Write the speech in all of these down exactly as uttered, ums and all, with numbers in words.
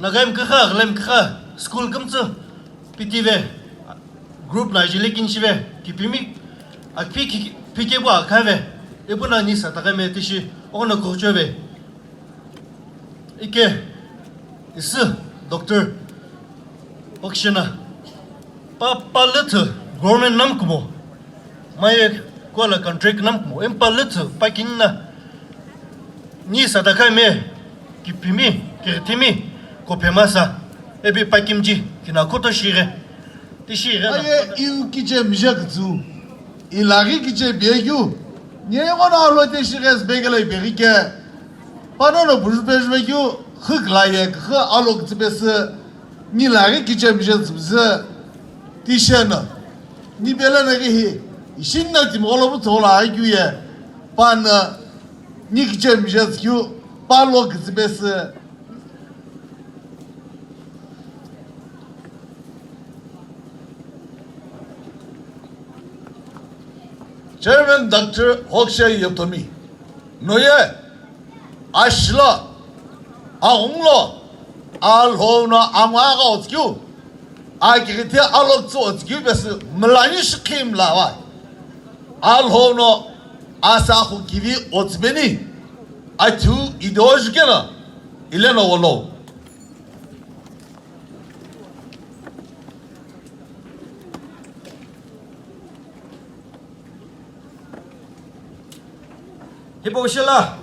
Nagami kükha, Aghlemi kükha, school kümtsü, P T ve, group na jili kinishive, kipimi, akphi ki, phikepu akhave, ipu na ni sataka me tishi, ono kuchove. Ike, isi, doctor, okshina, pa, pa lüthü, government namkumo, maye kuala contract namkumo, empa lüthü, pa kinina, ni sataka me, kipimi, kirtimi, kopemasa, ebi pa kimji, kina koto shire, ti shire na. Aye, iu kiche mije kutsu, ilaghi kiche biekeu, nye ngono alo te shire sbegele biekike, Pano no buju pejuve keu, xü kla ye, xü alo kütsü pesü, nila ghi kichemi je tsüpüzü, tisheno, ni bele no ghi hi, ishin no timi gholo bu tsola aghi keu ye, pano, ni kichemi je tsü keu, palo kütsü pesü. Chairman Doctor Hokshe Yeptomi, noye, ashilo, aghunglo, alhou no amgha gha otsükeu, akighi the alokütsü otsükeu pesü mülani shikhi mla va. Alhou no asa akhu kivi otsübeni, athiu ideology keno, ileno wolo. Hipau shela,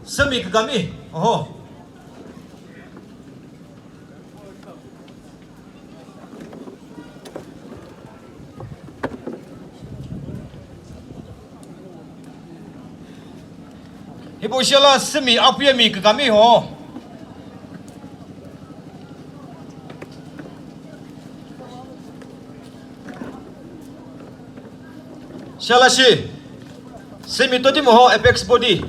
semi kükami, oho. Hipau shela semi apuyemi kükami ho. Shela shi, semi totimi ho apex body.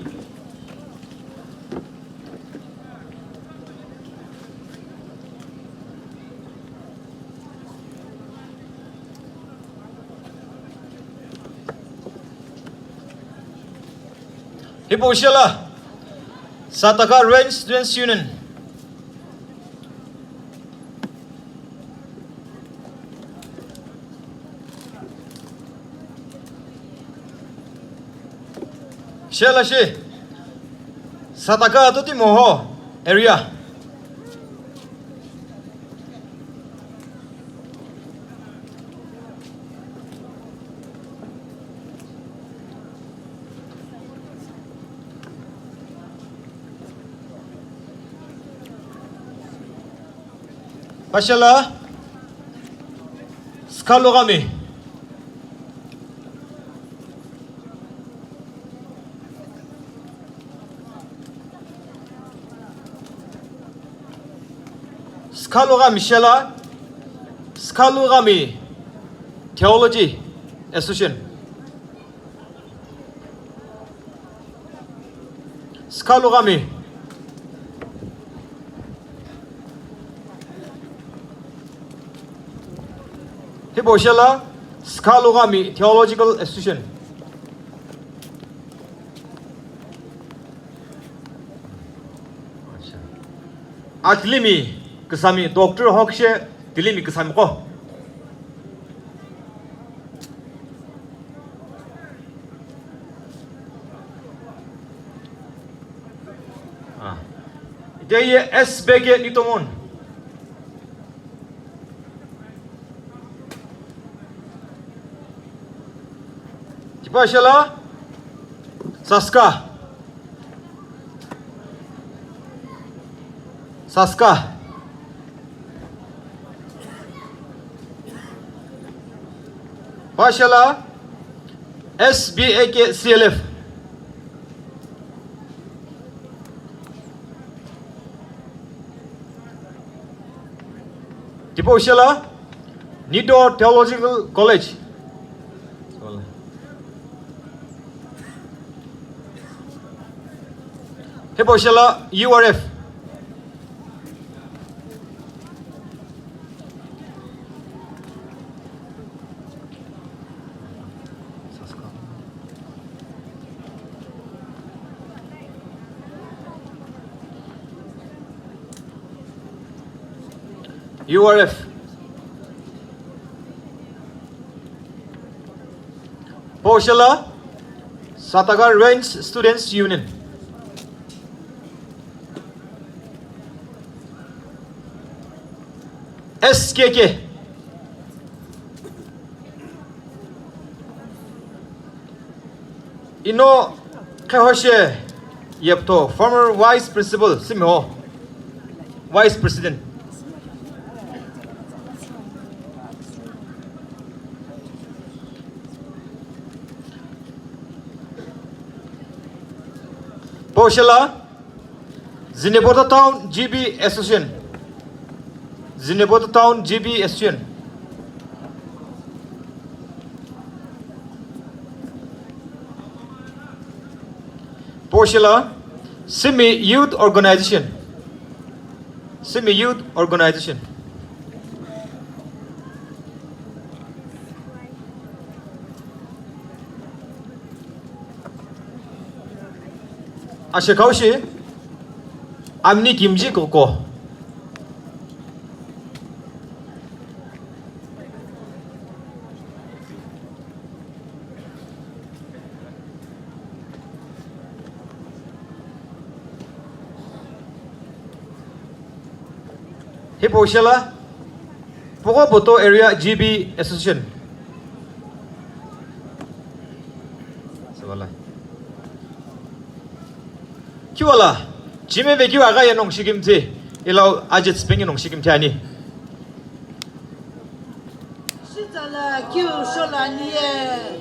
Hipau shela, Sataka Range Students Union. Shela shi, Sataka totimi ho area. Pashala, Skalogami. Skalogami shela, Skalogami Theology Association. Skalogami. Hipau shela, Skalogami Theological Association. Akilimi Kusami, Doctor Hokshe Tilimi Kusami ko. Ah. Ite ye S B K Nitomon. Tipau shela Saska. Saska. Pau shela S B A K C L F. Tipau shela Nido Theological College. Hipau shela U R F. U R F. Pau shela Sataga Range Students Union. S K K. Ino Khehoshe Yepto, former vice principal, Simiho, vice president. Pau shela Zunheboto Town G B Association. Zunheboto Town G B Association. Pau shela Simi Youth Organization. Simi Youth Organization. Ashekhau shi amni kimji koko. Hipau shela Poghopoto Area G B Association. Sawala. Kiwala, chime ve kiwa ga ye nong shikimthi, ilau ajit spingi nong shikimthi ani. Shitsala kiu sholani ye.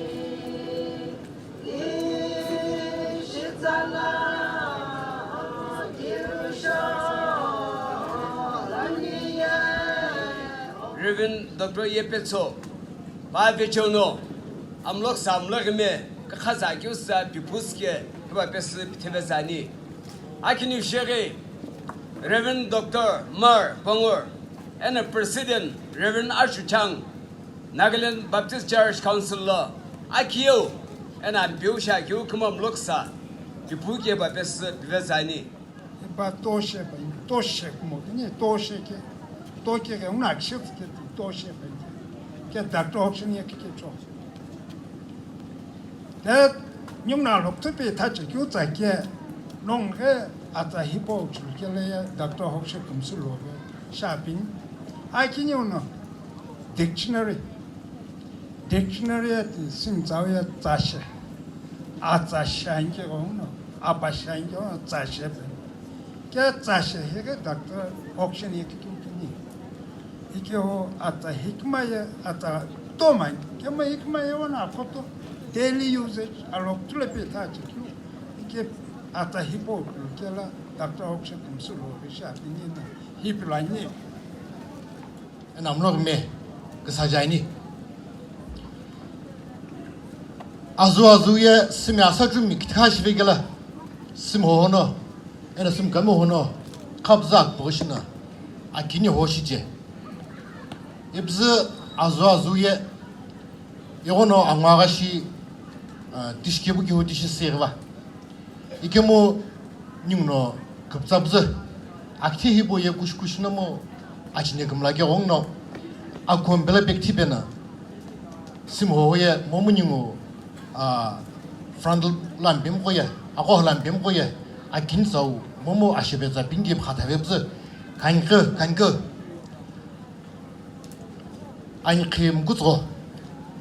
Reverend Doctor Yepetso, pa vechono, amlok sa amlok me, kakhaza kiusa pipuske, hiba pesi pithebe zani. Akini sheghi, Reverend Doctor Mar Pangur, and President Reverend Ashu Chang, Nagaland Baptist Church Council lo akiyeu eno ampiu shi akeu kümamloksa pipu keba pesü pive zani. Ipa toshe pa, toshe kumo kini, toshe ke, toke ke, una akshit ke, toshe pa ke, ke doctor option ye ke cho. Te nyungna lokthupitha chekeu tsa ke, nong ke atsa hipau chulukelo ye doctor hokshi kümsü lo ke shaping. Akiniu no dictionary. Dictionary ye ti singtsau ye tsashe. Atsa shanke kono, apa shanke kono tsashe pe. Ke tsashe he ke doctor hokshi ni ke kini. Ike ho atsa hikma ye, atsa toma, kema hikma ye wana akoto daily usage alok tule pe tha chikyu. Ike atsa hipo kela doctor hokshi kümsü lo risha pinina hipilani. Eno amlok me kisa jaini. Azu azu ye simi asa chumi kitikha shive kela simi hono. Eno simi kami hono. Kabzak boshina. Akini hoshi je. Ibzü azu azu ye, ighono angwa gha shi, ah, tishikebu kihu tishi sighiva. Ikemu ninguno kuptsabzü. Akthi hibo ye kush kush nomu achine kumla ke ghongno. Akombela bekthi bena. Simho ye momu ningu, ah, front line bem koye, ako line bem koye. Akin tsau momu ashebe tsa pingi pkha thave pzü. Kanke, kanke. Ani khi mkutso.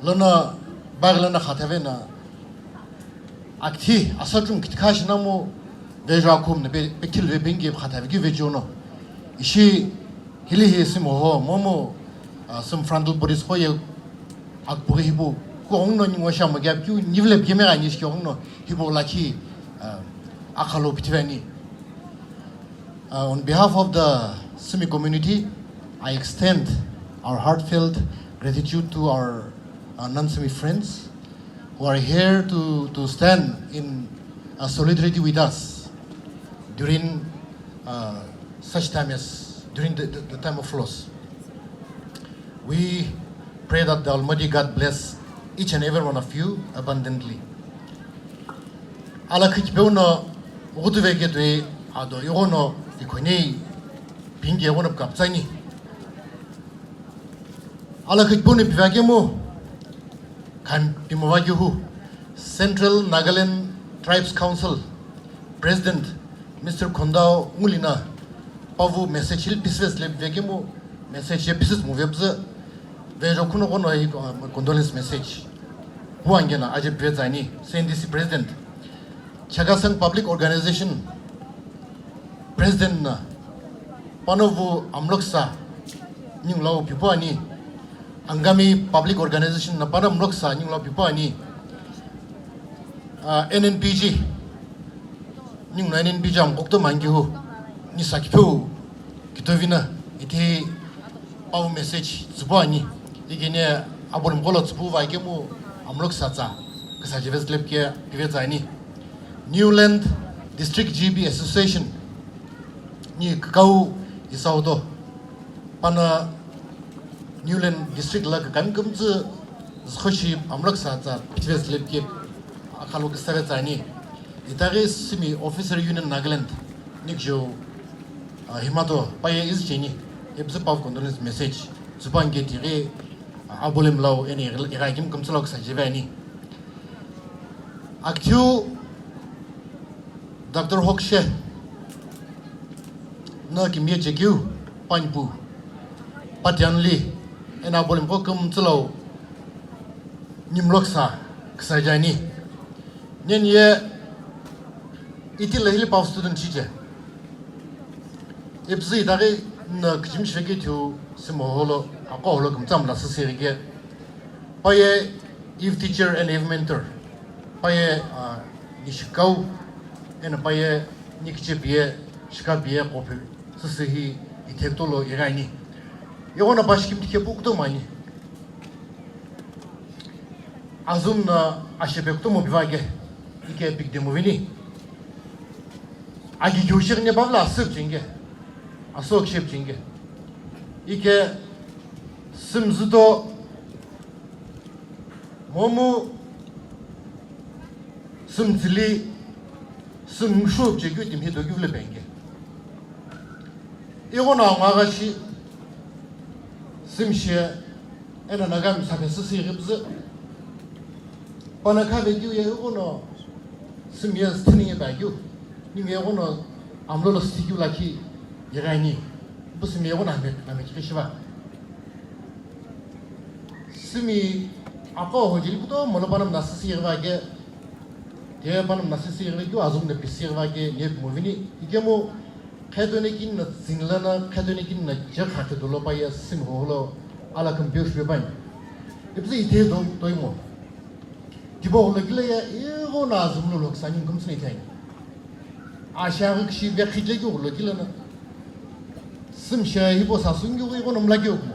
Lono bag lono kha thave na. Akthi asa chung kitkha shinamu vejo akhum na pe, pekil ve pingi pkha thave ki vejo no. Ishi hili hi simo ho, momu, ah, sim frontal bodies ho ye akpughi hipu. Ku ongno ni ngosha mo gap kyu nivle bgeme ga ni shi ongno hipu lakhi, ah, akhalo pitivani. Uh, on behalf of the Sumi community, I extend our heartfelt gratitude to our, uh, non-Sumi friends who are here to, to stand in, uh, solidarity with us during, uh, such time as during the, the, the time of loss. We pray that the Almighty God bless each and every one of you abundantly. Ala khikipeu no ugutu veke tui ado yogo no ikhonei pingi yogo no kaptsani. Ala khikipeu no pivake mo kan pimo vake hu Central Nagaland Tribes Council President Mister Khondao ngulina pavu message hil pisves le veke mo message ye pisves mo vebze vejo khuno kono hi, uh, condolence message. Buangena aje pivetsani C N D C President. Chakhesang Public Organization President na panovu amloksa ninglau pipo ani. Angami Public Organization na pano amloksa ninglau pipo ani. Ah, N N P G. Ningno N N P G amkokto mangi hu. Ni sakipeu kitovina iti pau message tsupo ani. Ikene abolum kolo tsupo va ikemu amloksa tsa. Kasa jeves lepke pivetsani. Niuland District G B Association ni kakau isauto. Pana Niuland District la kakami kumtsu zkhoshi amloksa tsa pitives lepke akhalo kisare tsani. Itaghi Sumi Officer Union Nagaland nikjo, ah, himato paye izcheni ebze pav condolence message. Zupan ke tighi, ah, abolum lau ene irai kim kumtsu lau kisa jevani. Aktiu Doctor Hokshe no kimye chekiu panpu patianli ena bolim ko kum tsulau nimloksa ksajani. Nyen ye iti la hili pav student chiche. Ipsi itaghi na kichim shveki thiu simo holo, ako holo kumtsam la sisi rike. Paye Eve teacher and Eve mentor. Paye, ah, nishikau, ena paye nikiche piye, shika piye kopi, sisi hi ithekto lo iraini. Yogona pa shikim tikhe pukto mani. Azum na ashepekto mo bivage, ike big demo vini. Agi kyushir ne bavla asuk chinge, asok shep chinge. Ike simzuto momu simzili simshup chekyu timhi dokyuvle penge. Ighono angaghashi simshe ena Nagami sakhe sisi ghibzi. Pana khave kyu ye ighono simye sthini ye bagyu. Ninge ighono amlo lo sikyu lakhi yegani. Bu simye ighono ame, ame khishiva. Simi ako hojili kuto molo panam nasi sirva ke. Te panam nasi sirva kyu azum de pisirva ke ne movini. Ikemu khetone kin na zinla na khetone kin na je khakhe dolo pa ya sim holo ala computer be ban. Ipsi ite do toimo. Tibo holo kile ya ighono azum lo lok sanin kumsne ithai. Ashaghi kishi vekhitle kyu ghulo kile na. Simshe hipo sasun kyu ghi ghono mla kyu kumo.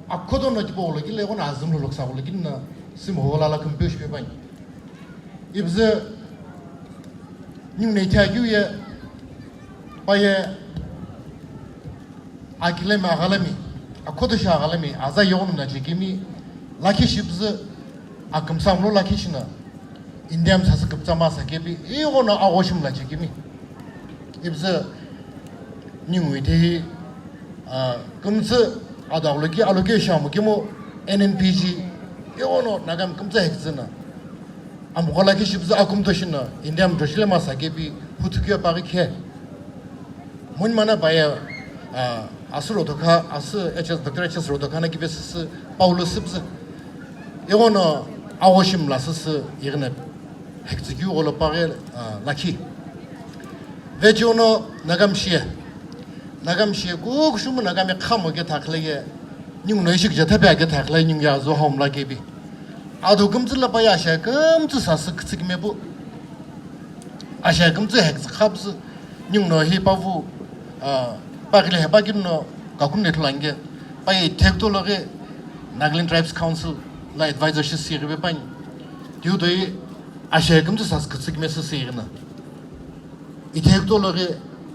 Akhoto na kipo ghulo kile ghono azum lo loksa ghulo kile na. Sim hola la kumpe shi pepani. Ibze nyung ne ithya kyu ye. Paye akilemi aghalemi. Akhoto shi aghalemi. Aza yono na chekimi. Lakhi shibze akumsam lo lakhi shina. Indiam sasü kuptsama sakepi, ighono aghoshim la chekimi. Ibzü ningu itehi, ah, kumtsü adagloki aloki shamu kimo N N P G, ighono Nagami kumtsü hekzina. Amukhola ki shibzü akumto shina, Indiam joshile ma sakepi, Thukia paghi khe. Muni mana paye, ah, asü Rodokha, asü H S, Doctor H S Rodokha na kive süsü Paulo sübzü. Igono awoshim la süsü ighine hektsükeu gholo paghi, ah, lakhi. Vejono Nagamshi. Nagamshi kukushumu Nagami khamo ke thakhle ye. Ningu no ishik jatha pe ake thakhle ningu ya zo home la kebi. Ado kümtsü la paya asha kümtsü sasü kütsükme bu. Asha kümtsü hektsü khapsü, ningu no hi pavu, ah, paghi le hepa kinu no kakun le thulange, paye thekto lo ghi Nagaland Tribes Council la advisor shi si ghi pani. Tiu toi asha kümtsü sasü kütsükme si si ghi na. Ithekto lo ghi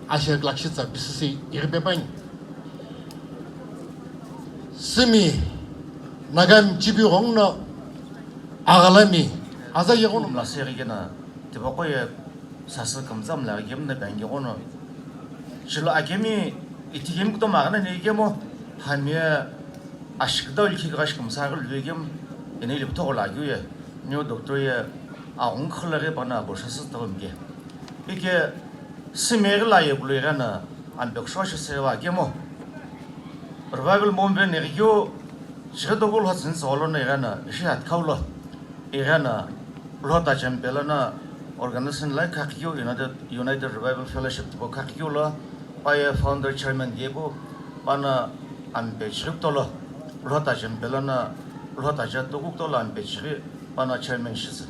asha lakshi tsa bisi si ghi pani. Simi, Nagami chibi ghong no, aghalami, aza ye ghong no. Mla si ghi na, tiba ko ye, sasü kümtsü mla game na bangi ghono. Shilo akemi iti game kutomo aghana ni game o, hami ashikda ulki gash kümsa ghi lulu game, eni lipto ghola keu ye, new doctor ye, aghung khula ghi pana bosha sü togim ge. Ike simeri la ye kulo ighana, ambe kusho shi sewa game o. Revival movement ni ghi keu, shighi dogo lho tsin solo na ighana, ishi hat khaulo. Ighana, Lhota Champion lono organization la khakhiu United, United Revival Fellowship tipau khakhiu lo, paye founder chairman yepu, pana ampe chiriptolo, Lhota Champion lono, Lhota Jatokukto lo ampe chiri, pana chairman shizi.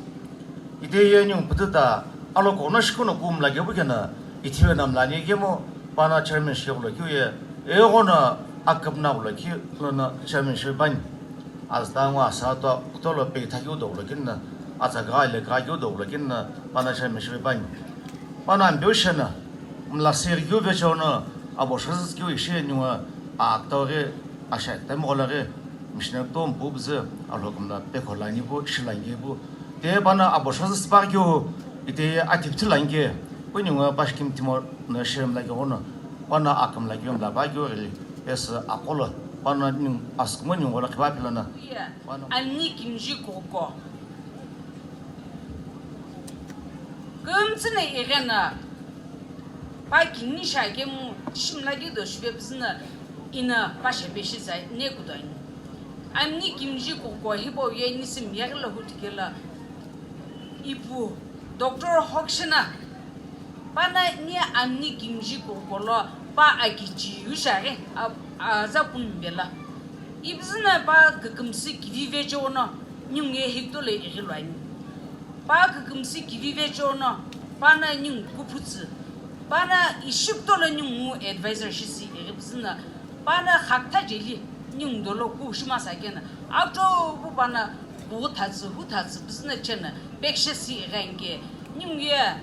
Ite ye nyung pututa, alo kono shikuno kumla kepu kena, ithiwe namlani kemo, pana chairman shikolo kiu ye, e kono akapna kolo ki, lono chairman shibani. Azta ngwa sa to kutolo pe thaki u doglo kinna, aza ga le ga yu doglo kinna, pana chairman shi pani. Pana ambiu shena, mla sir yu ve chono, abo shazis kyu ishe nyunga, a akta ghi, asha akta mo ghi, missionary to mpu bze, alo kumla pe kholani bu, shilangi bu. Te pana abo shazis pa kyu, ite atip thilangi, bu nyunga pashkim timo na shirem la gyono, pana akam la gyom la ba gyo gili, pes akolo, pana nyung askumo nyung gola khiba pilana. Amni kimji koko. Kümtsü na ighena, pa kini shakemu, tishimla gido shibe bizina, ina pa shepe shi zai ne kudo ani. Amni kimji koko hipau ye nisim yaghi la hutikela, ipu, Doctor Hokshina, Pana ni amni kimji kokolo pa akichiu shaghi, a, aza punbela. Ibzina pa kükümsü kivi vecheono, ningu ye hikto le ighi luani. Pa kükümsü kivi vecheono, pana ningu kuphutsu. Pana ishikto le ningu advisor shisi ighi bzina. Pana khakta jeli, ningu dolo ku shima sakena. Akto bu pana bu thatsu, hu thatsu bzina chena. Pekshesi ighi anke, ningu ye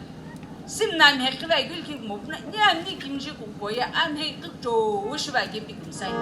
Simna amhe qhiva keu likhi mopuna, ni amni kimji kukuo ye amhe qhichou shiva kepi kümsai.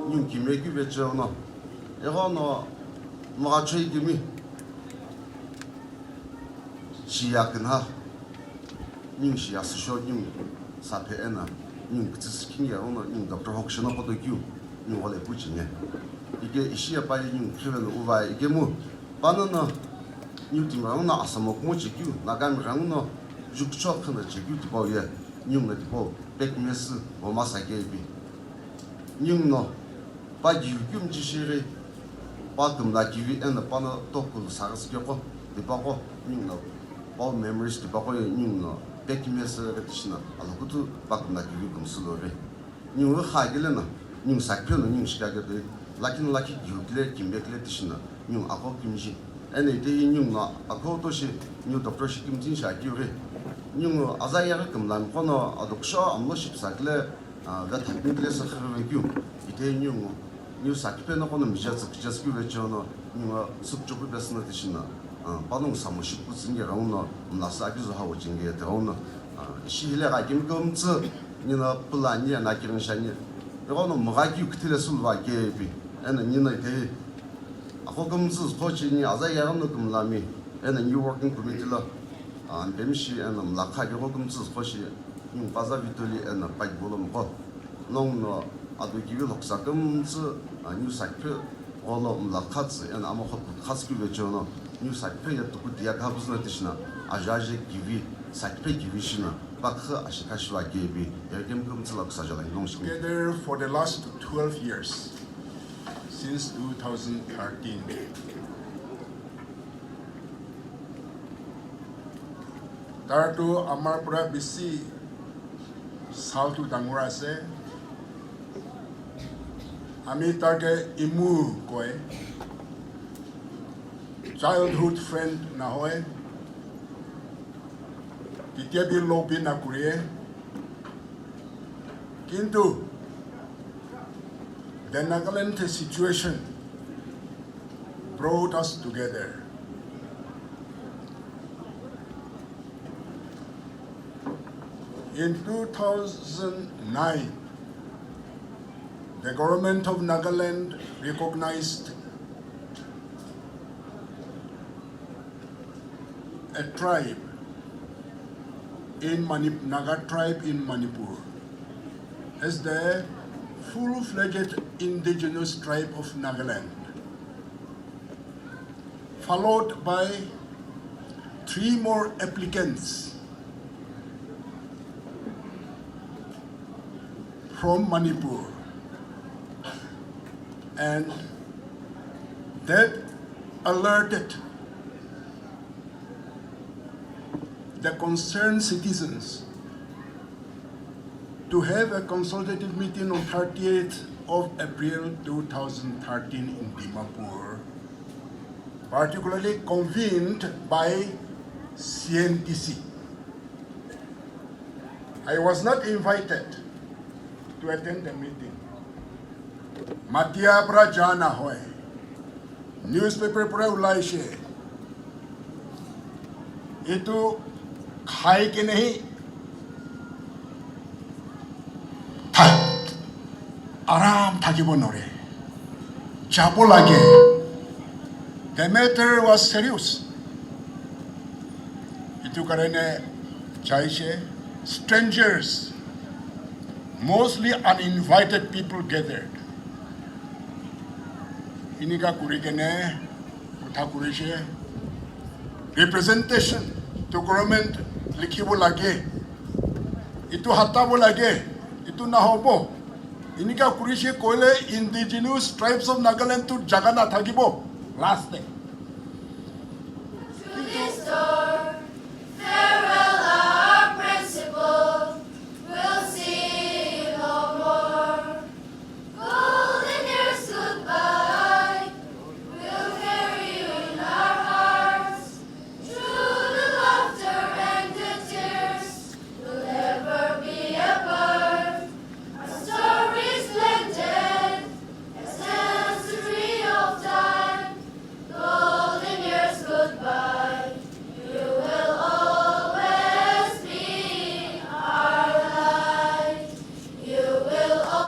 Ningu kime kime cheo no, ego no, mugha choi kimi. Shiya künha, ningu shiya süsho ningu saphe ena, ningu kütsü sü khingi ya ono ningu doctor hokshino koto kyu, ningu ole puchine. Ike ishiya paye ningu khivelo uvaye ikemu, panono ningu timranguno asamo kumo chekyu, Nagami ranguno jukcho khana chekyu tipau ye, ningu na tipau pekmesü vomasa kevi. Ninguno pa kiu kümchi shighi, pa kümla kivi eno pano tokulu saghüsü keko, tipaqo ninguno pa memories tipaqo ye ninguno pekime sü ghi tishina alokuthu pa kümla kivi kümsü lo ghi. Ningu ghi kha kile no, ningu sakiphe no ningu shikake toi, lakhi no lakhi kiu kile, kimbe kile tishina, Ningu akho kimiji. Eno itehi ningu no akho toshi ningu doctor shi kimiji shi akeu ghi. Ningu aza yeghi kümlami qo no adokusho amlo shi psa kile, ah, vetha pini kile sa khirivekeu. Itehi ningu, ningu sakiphe no qo no mija tsüküja sükeu vecheono, ningu süpchopu pesü no tishi no, ah, panongu samu shi kutsinge ghenguno mlasa akizu hawo chinge te ghenguno, ah, ishi hile gha kemi kümtsü, ningu pulani eno akighini shani. Ighono mgha keu küthile suluva kepi. Eno ningu itehi akho kümtsü züqo cheni aza yeghi no kümlami, eno ningu working committee lo, ah, mpemishi eno mlakha kegho kümtsü züqo shi, ningu paza vitoli eno pakibo lo mqo. Nongu no ado kivi lhoksa kümtsü, ah, ningu sakiphe gholo mlakha tsü eno amokho kukha tsü keu vecheono, ningu sakiphe ye tuku tiya kha püzü no tishi no, ajaje kivi, sakiphe kivi shi no, pakhu ashikha shiva kepi, yeghi kemi kümtsü lo kusaja la nongu shi. Together for the last twelve years. Since two thousand thirteen. Tartu amar pura bisi saltu dangor ase. Ami tarke Imu koi. Childhood friend na hoi. Titiya bi lobi na kurie. Kintu, the Nagaland situation brought us together. In two thousand nine, the government of Nagaland recognized a tribe in Manip-, Naga tribe in Manipur as the full-fledged indigenous tribe of Nagaland, followed by three more applicants from Manipur, and that alerted the concerned citizens to have a consultative meeting on thirtieth of April two thousand thirteen in Dimapur, particularly convened by C N T C. I was not invited to attend the meeting. Matia pura jana hoi. Newspaper pura ulai she. Itu khai ke nahi. Tha-, aram thakibo nore. Chapo lage. The matter was serious. Itu karone jaishe, strangers, mostly uninvited people gathered. Inika kurikene, kutha kurishe, representation to government likhibo lage, itu hatabo lage, itu nahobo. Inika kurishe koile Indigenous Tribes of Nagaland tu jaga na thakibo. Last day.